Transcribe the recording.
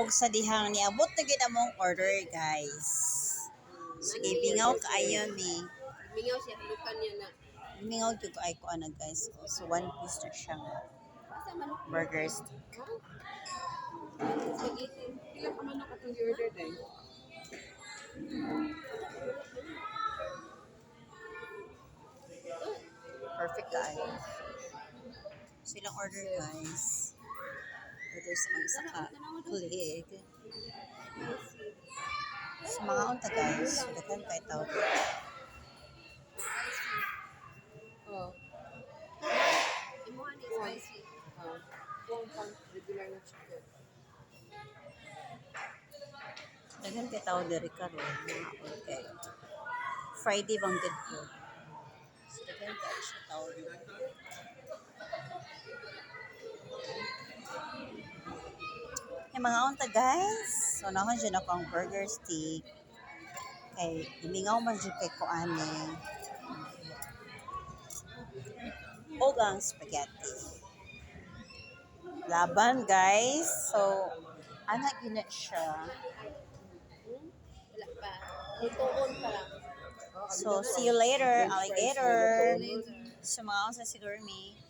Og sa dihang niabot na gyud among order, guys. So gimingaw kaayo mi. Mingaw siya, halukan niya na. Mingaw gyud ay ko ana, guys. So one piece na siya nga Asa man? burger steak. Ha? Spaghetti. Pila ka manok atong gi-order day? Perfect kaayo. So ilang order, guys. Order sa mga isa ka colleague. So mga unta, guys, so daghan kay tao. Oh. Imuha ni spicy. Oh. One pang regular na chicken. Daghan kay tao diri karon mga kay Friday bang good po. So daghan kay siya tao diri. Yung mga unta, guys. So naman dyan ako ang burger steak. Kay imingaw man jud kay ko ani. Og ang spaghetti. Laban, guys. So ana gina siya. Wala pa. Lutuon pa lang. So see you later, alligator. Later. So mga unsa siguro mi.